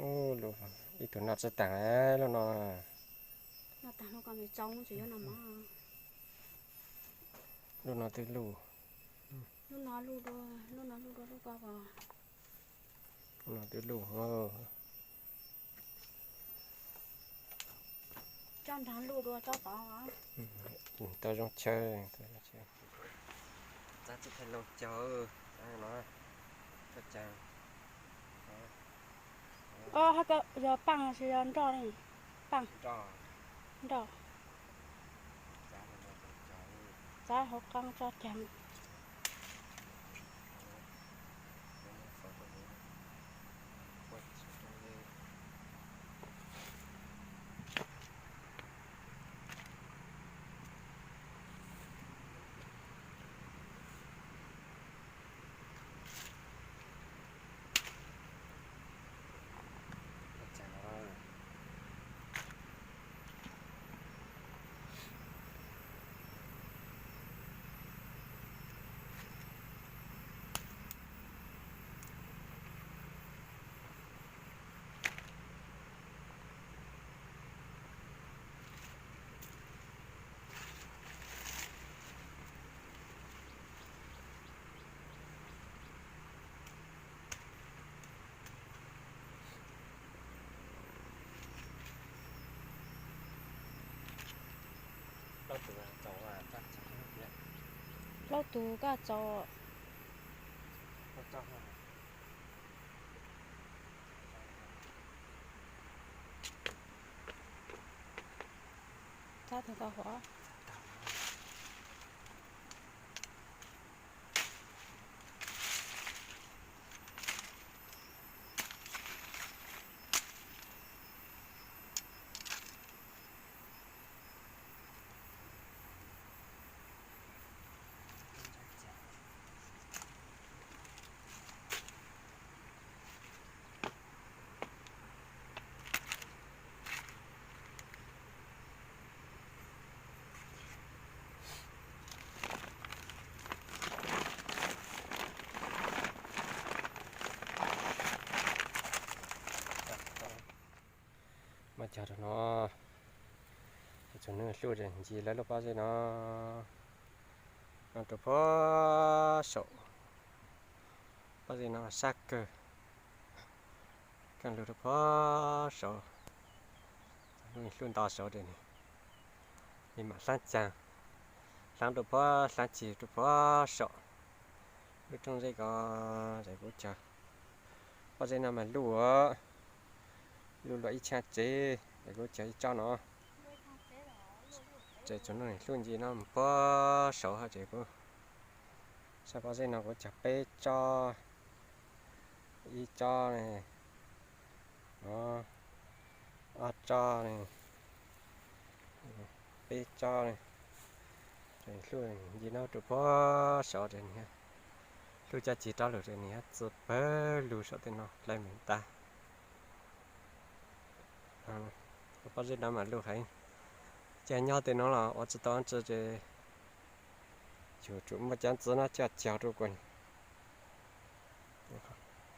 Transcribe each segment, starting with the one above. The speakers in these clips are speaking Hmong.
Ib tug noj tsis tag lub no. Noj tag lub ko mas tsau tsis yuav noj mov. Lub no twb luj. Lub no luj dua, lub no luj dua lub ko os. Lub no twb luj. Tsob nrag luj dua tsob tod. Tau zoo chaw. Txav tsis tau loo caug no. Tau caag. Yog paaj los sis yog nroj ne? Paaj. Nroj. Txav hauv qab tsob caag. Plaub tus koj txaus. Txav tag tau huv. Muab cog rau no, tsoom nuj hlub es ncig lawv lub pob zeb no, no rau puag saum. Pob zeb no sab kawg, kaaj lug rau puag saud. Tsoom nuj hlub nto saud es nws mam hlab caag, hlab rau puag, hlab cig rau puag saum lub rooj zeb ko. Es kuv cog pob zeb no mas luj, luj luaj ib txhiab tsev, es kuv cog ib tsob no. Ces tsoom nuj hlub ncig no mus puag saud hab, ces kuv sab pob zeb no kuv cog peb tsob, ib tsob ne, ob tsob ne, peb tsob ne. Hlub ncig no rau puag saud es nws hlub cov cig rov lug es nws txi pawg lug saum tej no hlais mem tas. Pob zeb no mas luj heev. Ces nyob tej no los ua tsis tau dab tsi ces yus tsum muaj cov ntxiv no coj cog rau kuas nws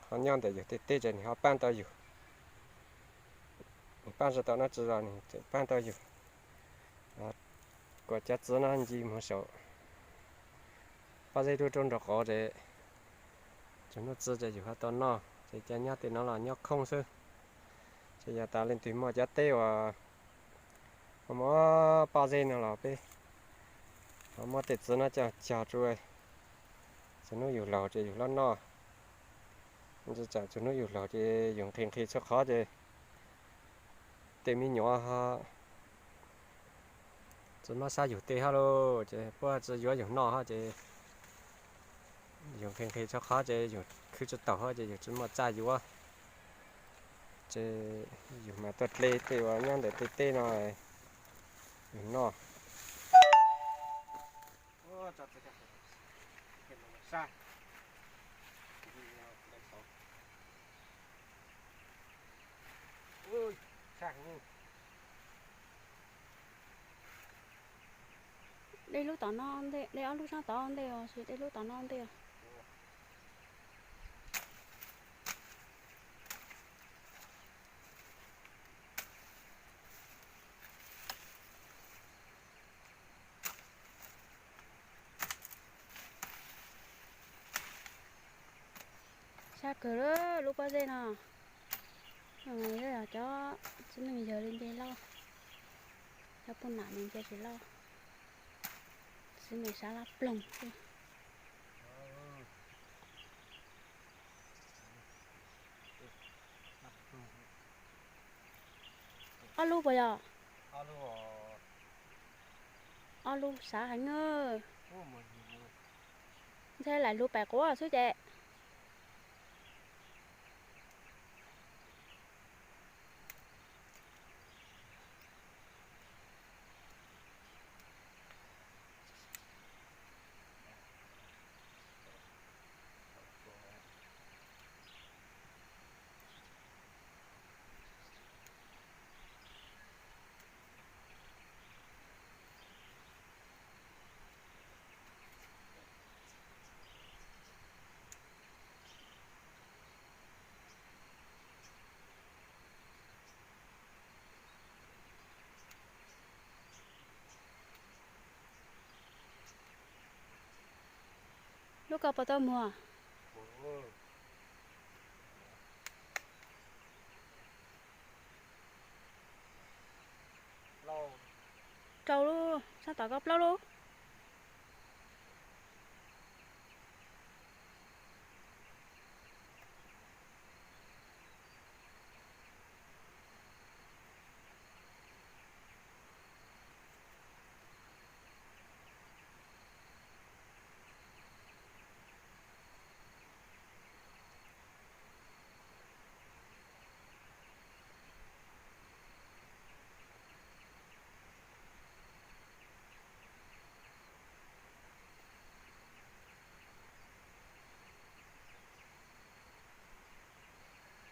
ho nyob ntawm yus tej teb ces nws ho paab tau yus. Nws paab tsis tau dab tsi los nws tseem paab tau yus. Kuas cov txiv no ncig mus saum pob zeb dub rau nraum qaum ces tsoom nuj txi ces yus ho tau noj, ces cov nyob tej no los nyob khoob xwb. Ces yog tas leej twg muaj cov teb uas ho muaj pob zeb no los peb ho muab tej txiv no coj cog rau, txhua hnub yus laug ces yus hlob noj. Txhua hnub yus laug ces yus nqhis nqhis txhua qhov ces tej me nyuam ho tsis mob sab yus tej hab lauj, ces puab tsis yuav yus noj hab ces yus nqhis nqhis txhua qhov ces yus khwv tsis taus hab ces yus tsis muaj txaj yuav. Ces yus mam tuaj dle tej uas nyob ntawm tej teb no yus noj. De lub tom no ntej, de ob lub sab tod ntej os, sis de lub tom no ntej os. Qab kawg lub pob zeb no, cov txiv neej yawg li nce loj, cov puj nam li nce tsis loj, xwb me sab lab ploog xwb. Ob lub puas yog? Ob lub xav heev. Ntshe laim lug pais quav xwb ces. Lub ko puas tau muag? Rau lub sab tom ko plaub lub.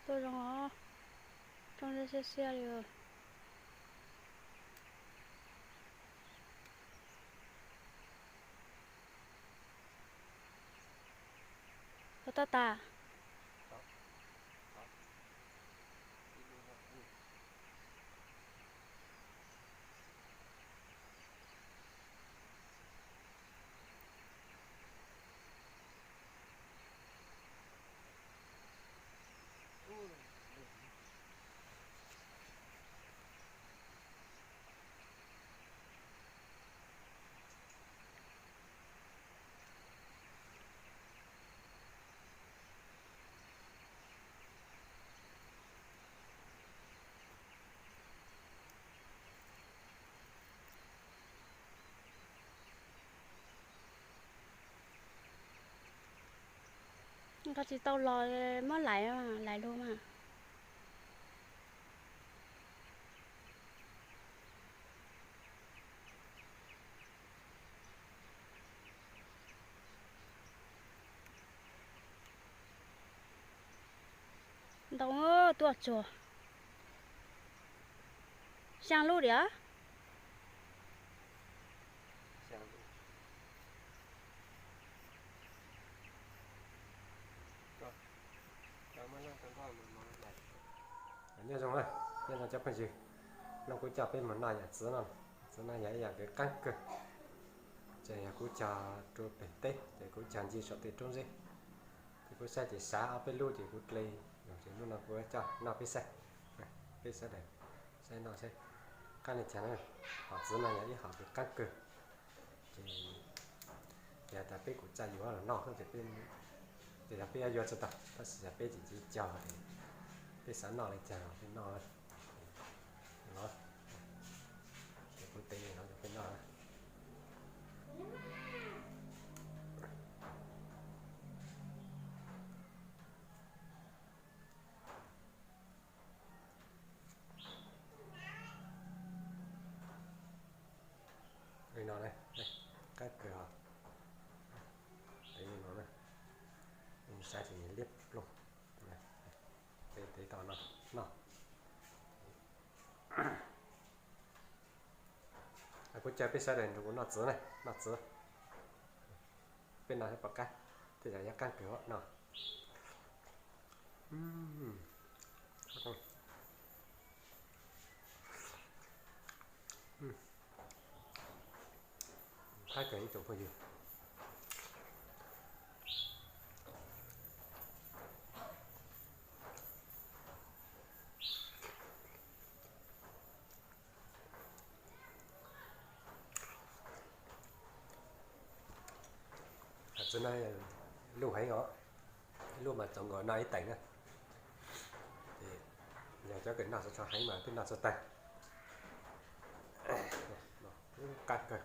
Tuaj zoo os, rooj siab siab li. Puas tau tas? Nqa tsis tau los, muab laim, laim lug mas. Ntoo tuaj tsuag. Xyaa lub diam. Nyob zoo, nyob zoo cov phooj ywg, no kuv coj peb mus noj yam txiv no. Txiv no yog ib yam kev qeeb kawg. Ces yog kuv cog rau pem teb ces kuv cog ncig saum tej roob zeb. Ces kuv saib ces sav ob peb lub ces kuv hle, ces lub no kuv coj noj peb saib. Peb sawv daws saib noj saib qab li cas na. Hom txiv no yog ib hom kev qeeb kawg. Ces yog tas peb kuj txawj yuav los noj xwb ces peb, ces yog peb yuav yuav tsis tau, tab sis yog peb tsis cog, peb xav noj li cas los peb noj. Los, ces kuv hle no rau peb noj. Li no, qab kawg os. Hle li no na, saib ces liab ploog. Peb hle tau no noj. Kuv coj peb sawv daws nrog kuv noj txiv na, noj txiv. Peb noj saib puas qab, tej zaum yuav qab kawg no. Qab kawg ib tsoom phooj ywg. Tus no luj heev os, luj mas txaus nkaus noj ib teev na. Yog cov kws noj txhua txhua heev mas twb noj txhua tag. Qab kawg.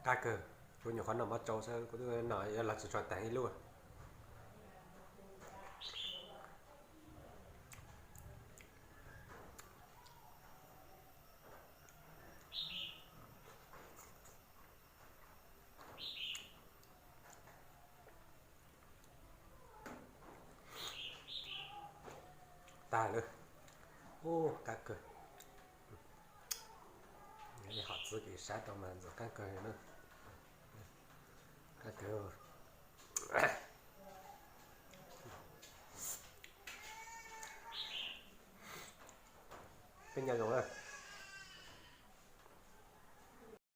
Qab kawg, kuv nyuam qhuav noj mov tsau xwb kuv twb noj yuav los tsis tshua tag ib lub. Tag lawm. Ub, qab kawg. Ib hom txwv kev sab tau mas ntxim qab kawg na. Qab kawg. Peb nyob zoo na.